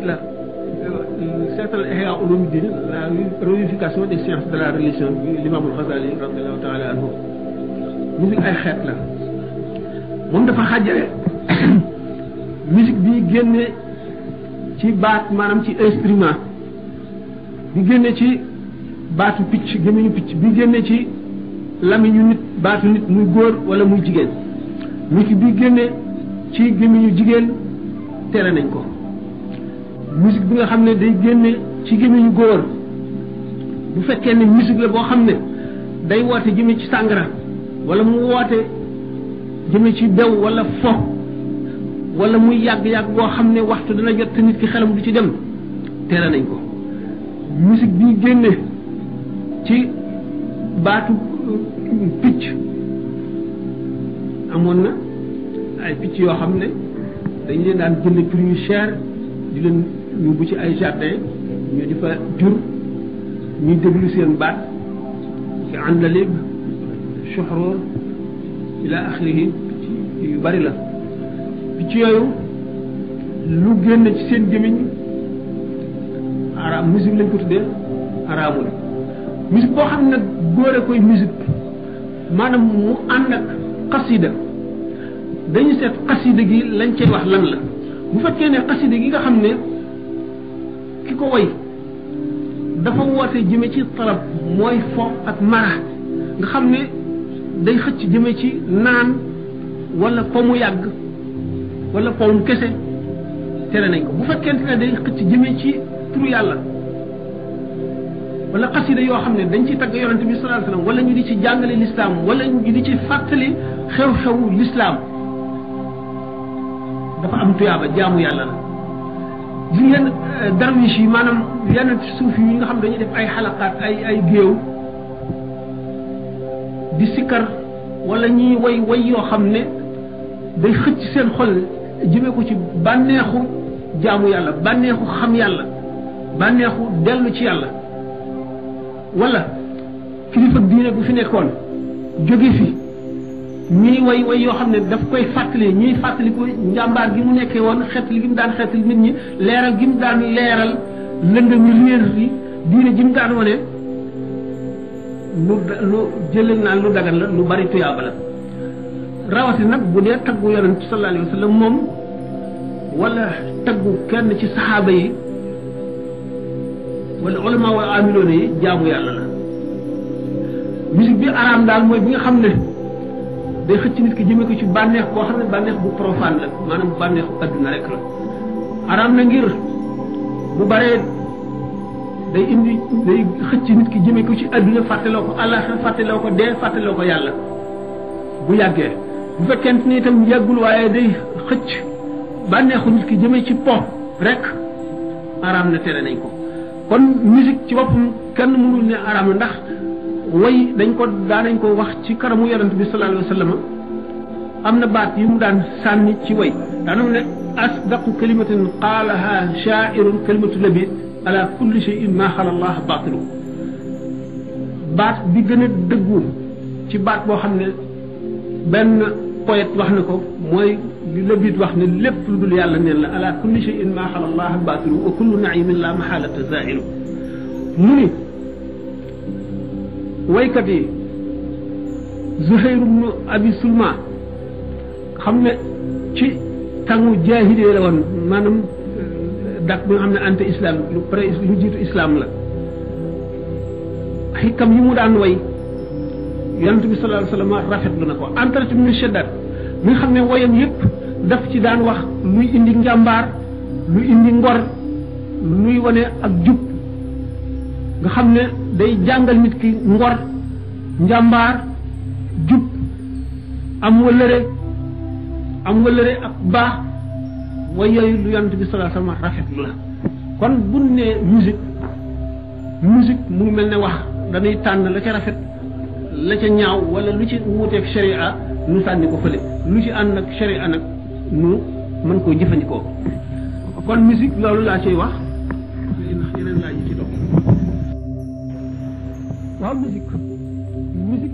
laaj la seetal Ihya Ulumuddin la réunification des sciences de la religion bi l'imam al-Ghazali radiyallahu ta'ala anhu musique ay xeet la moom dafa xàjjale musique bi génne ci baat maanaam ci instrument bi génne ci baatu picc gémmiñu picc bi génne ci lamiñu nit baatu nit muy góor wala muy jigéen musique bi génne ci gémmiñu jigéen tere nañ ko musique bi nga xam ne day génne ci gémmiñu góor bu fekkee ne musique la boo xam ne day woote jëme ci sàngara wala mu woote jëme ci dew wala fo wala muy yàgg-yàgg boo xam ne waxtu dana jot te nit ki xelam du ci dem tere nañ ko musique bi génne ci baatu picc amoon na ay picc yoo xam ne dañ leen daan jënd prix yu cher di leen yóbbu ci ay jardin ñu di fa jur ñuy déglu seen baat ci àndalib soxroor ila axirihi picc yu bari la picc yooyu lu génn ci seen gémmiñ araam musique lañ ko tuddee araamul musique boo xam ne góor a koy musique maanaam mu ànd ak xasida dañu seet xasida gi lañ cay wax lan la bu fekkee ne xasida gi nga xam ne ki ko woy dafa woote jëme ci talab mooy fo ak mara nga xam ne day xëcc jëme ci naan wala po mu yàgg wala po mu kese tere nañ ko bu fekkente ne day xëcc jëme ci turu yàlla wala xasida yoo xam ne dañ ci tagg yonente bi sallallahu alayhi wasallam wala ñu di ci jàngale l'islam wala ñu di ci fàttali xew-xewu l'islam dafa am tuyaaba jaamu yàlla la gis ngeen darwish yi maanaam yenn suuf yi nga xam dañuy def ay xalaqaat ay géew di sikkar wala ñuy way yoo xam ne day xëcc seen xol jëme ko ci bànneexu jaamu yàlla bànneexu xam yàlla bànneexu dellu ci yàlla wala kilifa diine bu fi nekkoon jóge fi ñuy way yoo xam ne daf koy fàttali ñuy fàttali ko njàmbaar gi mu nekkee woon xeetli gi mu daan xeetli nit ñi leeral gi mu daan leeral lëndëm yi réer yi diine ji mu daan wane lu jëlal naan lu dagan la lu bari tuyaaba la rawati nag bu dee taggu yonent sallallahu alayhi wa sallam moom wala taggu kenn ci saxaaba yi wala ulama wala amiloona yi jaamu yàlla la musique bi araam daal mooy bi nga xam ne day xëcc nit ki jëme ko ci bànneex boo xam ne bànneex bu profane la maanaam bànneexu adduna rek la araam na ngir bu baree day indi day xëcc nit ki jëme ko ci adduna fàttaloo ko àllaxira fàttaloo ko dee fàttaloo ko yàlla bu yàggee bu fekkente ni itam yàggul waaye day xëcc bànneexu nit ki jëme ci po rek araam na tere nañ ko kon musique ci boppam kenn mënul ne araam na ndax way daanañ ko wax ci kanamu yonent bi sallallahu alayhi wa sallam am na baat yi mu daan sànni ci way daanam ne asdaqu kalimatin qaalaha sha'irun kalimatu labid ala kulli shay'in ma xala allah batilu baat bi gën a dëggu ci baat boo xam ne benn poète wax na ko mooy li labid wax ne lépp lu dul yàlla neen la ala kulli shay'in ma xala allah batilu wa kullu na'imin la mahalata za'ilu mu ni waykat yi Zuhayr ibn Abi Sulma xam ne ci tàngu jaahiliya la woon maanaam dak bi nga xam ne anti islam lu jiitu islam la xikam yi mu daan way yonent bi sallallahu alayhi wasallam rafetlu na ko Antara ibn Shaddad mi nga xam ne woyam yëpp daf ci daan wax luy indi njàmbaar luy indi ngor luy wane ak jub nga xam ne day jàngal nit ki ngor njàmbaar jub am wëllëre ak baax way yooyu lu yonent bi sallallahu alayhi wasallam rafetlu la kon bu ne musique mu ngi mel ne wax dañuy tànn la ca rafet la ca ñaaw wala lu ci wuuteeg sharia nu sànni ko fële lu ci ànd ak sharia nag nu mën koo jëfandikoo kon musique loolu laa ciy wax ndax yeneen laa ji ci topp waaw musique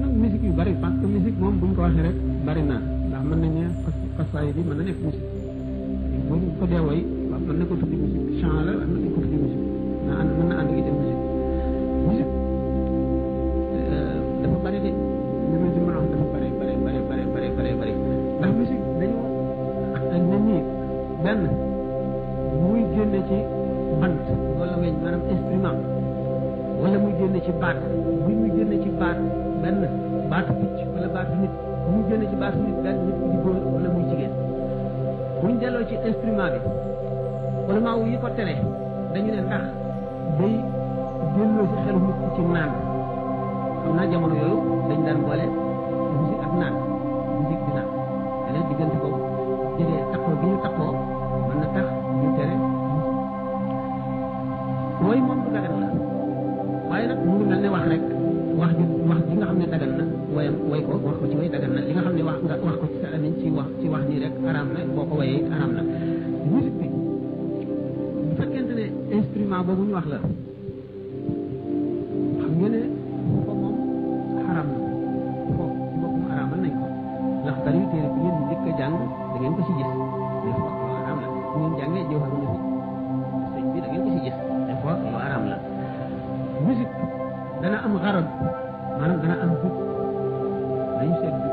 nag musique yu bari parce que musique moom bu ñu ko waxee rek bari na ndax mën nañu xasaay bi mën na nekk musique bu ko dee woy waaw mën na ko tuddi musique chant la mën na ko tuddi musique mën na ànd itam musique dafa bari de li ma ci mën a wax dafa bari ndax musique dañu nit ñi benn muy génne ci bant wala weñ maanaam instrument wala muy génne ci baat bu muy génne ci baat benn baatu picc wala baatu nit bu muy génne ci baatu nit benn nit di góor wala muy jigéen buñ delloo ci instrument bi wala maa yi ko tere dañu ne ndax day delloo ci xelu nit ci naan xam naa jamono yooyu dañ daan boole musique ak naan musique bi naan leneen diggante boobu jëlee takkoo bi ñu takkoo mën na tax ñu tere mooy moom du dagan la waaye nag mu ngi mel ne wax rek wax ji nga xam ne dagan na wayam way ko wax ko ci way dagan na li nga xam ne wax ko ci sa amiñ ci wax nii rek araam na boo ko wayee araam na musique bi bu fekkente ne instrument boobu ñu wax la xam ngeen ne ko moom xaraam na foofu ci boppam araamal nañ ko ndax bari téere bi ngeen njëkk a jàng da ngeen ko ci gis des fois lu araam la bu ngeen jàngee jëw xam ne sëñ bi da ngeen ko ci gis des fois lu araam la musique dana am xarab maanaam dana am but dañu seet but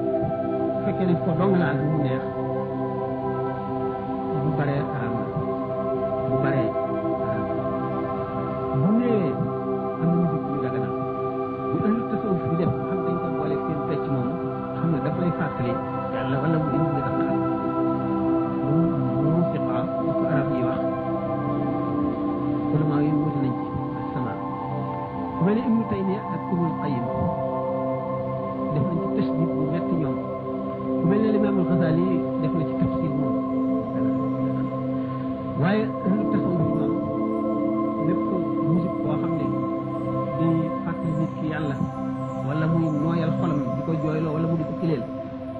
bu fekkee ne ko dong la ak mu neex bu baree araam la bu baree araam bu néewee am na musique yu daganal bu ëllëg tasawuf bi def xam dañ ko boole seen fecc moom xam ne daf lay fàttali yàlla wala mu indi nga xam mu musiqa ñu ko arab yi wax ulama yi wuti nañ ci sama ku mel ne Ibnu Taymiya ak Ibnul Qayyim def nañ ci tashdid bu metti ñoom ku mel ne Imaam al-Ghazali def na ci tafsir moom waaye ëllëg tasawuf ñoom lépp musique boo xam ne day fàttali nit ki yàlla wala muy nooyal xolam di ko jooyloo wala mu di ko kileel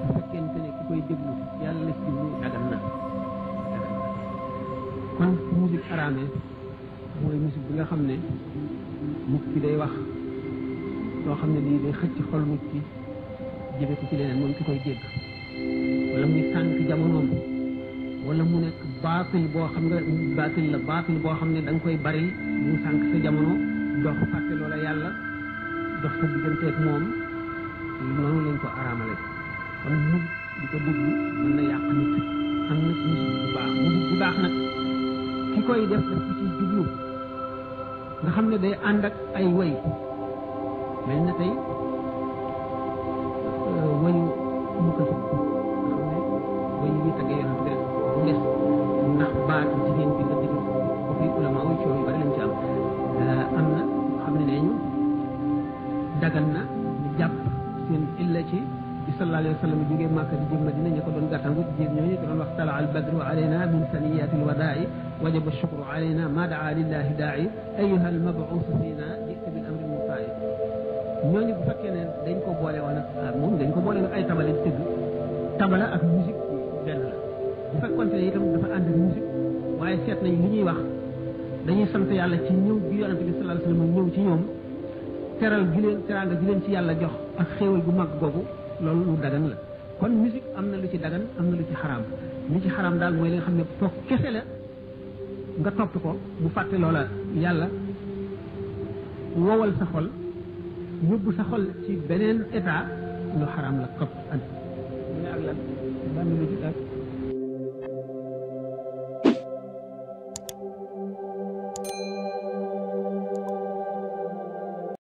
bu fekkente ne ki koy déglu yàlla la ci mu dagan na kon musique araamee mooy musique bi nga xam ne nit ki day wax loo xam ne lii day xëcc xol nit ki jëme ko ci leneen moom ki koy dégg wala muy sànq jamonoom wala mu nekk baatil boo xam nga baatil boo xam ne da nga koy baril mu sànq sa jamono dox fàtte loola yàlla dox sa digganteeg moom noonu lañ ko araamale kon mu di ko déglu mën na yàq nit am na musique bu baax nag ki koy def daf ko ci jublu nga xam ne day ànd ak ay way mel na tey wayu mu ko nga xam ne way yi tagee yonent bi rek bu des ndax baat jigéen bi nga déglu ko fi ulama wu coow yu bari lañ ci am na xam ne nee ñu dagan na ñu jàpp seen illa ci bi sallallahu alayhi wa sallam jógee Màkka di jëm Madina ñu ko doon gàttangu jigéen ñooñu ko doon wax tala al badru alayna min saniyatil wadaa'i wajaba shukru alayna ma daa lillahi daa'i ayyuha al mab'uuth fiina ji'ta bil amri mutaa'i ñooñu bu fekkee ne dañ ko boole woon ak moom dañ ko boole nag ay tabale tëgg tabala ak musique benn la bu fekkoon ne itam dafa ànd ak musique waaye seet nañ li ñuy wax dañuy sant yàlla ci ñëw bi yonente bi sallallahu alayhi wa sallam ñëw ci ñoom teral gi leen teraanga gi leen ci yàlla jox ak xéewal gu mag googu loolu lu dagan la kon musique am na lu ci dagan am na lu ci xaraam li ci xaraam daal mooy li nga xam ne toog kese la nga topp ko bu fàtte loola yàlla wowal sa xol yóbbu sa xol ci beneen état lu xaraam la topp ak mu ne ak lan ban lu ci ak